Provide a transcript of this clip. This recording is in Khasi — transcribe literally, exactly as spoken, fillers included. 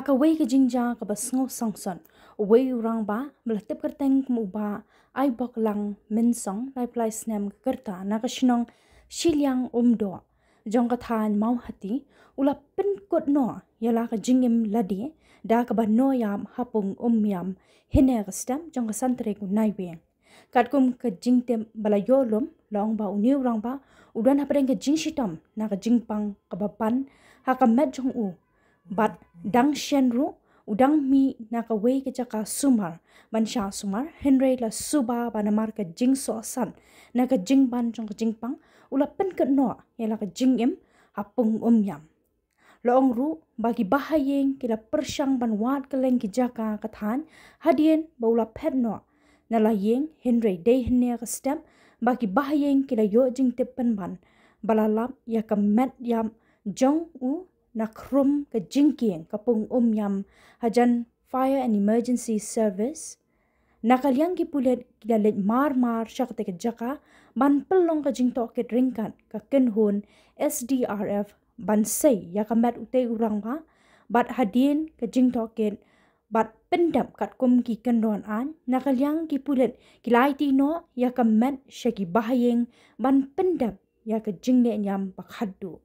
Kawei ka jingjia kaba sngewsih sot. Uwei u rangbah ba la tip kyrteng kum u Bah Aiboklang Mynsong, laiphew lai snem ka rta, na ka shnong Shiliang Umdoh jong ka thaiñ Mawhati, u la pynkut noh ïa la ka jingim lade da kaba noh ïap ha pung Umïam hynne ka step jong ka san tarik u Naiwieng. Katkum ka jingtip ba la ïoh lum, la ong ba une u rangbah u don hapdeng ka jingshitom na ka jingpang kaba ban ha ka met jong u. Bad dang shen ruh, u dang mih na kawei ka jaka sumar ban shah sumar, hynrei la suba ba namar ka jingsohsat na ka jingban jong ka jingpang, u la pynkut noh ïa la ka jingim ha pung Umïam. La ong ruh ba ki bahaïing ki la pyrshang ban wad kylleng ki jaka ka thaiñ hadien ba u la phet noh na la ïing, hynrei dei hynne ka step ba ki bahaïing ki la ïoh jingtip pynban ba la lap ïa ka met ïap jong u na khrum ka jingkieng ka pung Umïam hajan Fire and Emergency Service. Na ka liang ki pulit ki la leit mar mar sha kata ka jaka ban pynlong ka jingtohkit ryngkat ka kynhun S D R F ban sei ïa ka met utei u rangbah bad hadien ka jingtohkit bad pyndep katkum ki kyndon aiñ. Na ka liang ki pulit ki la aiti noh ïa ka met sha ki bahaïing ban pyndep ïa ka jingleh niam ba khatduh.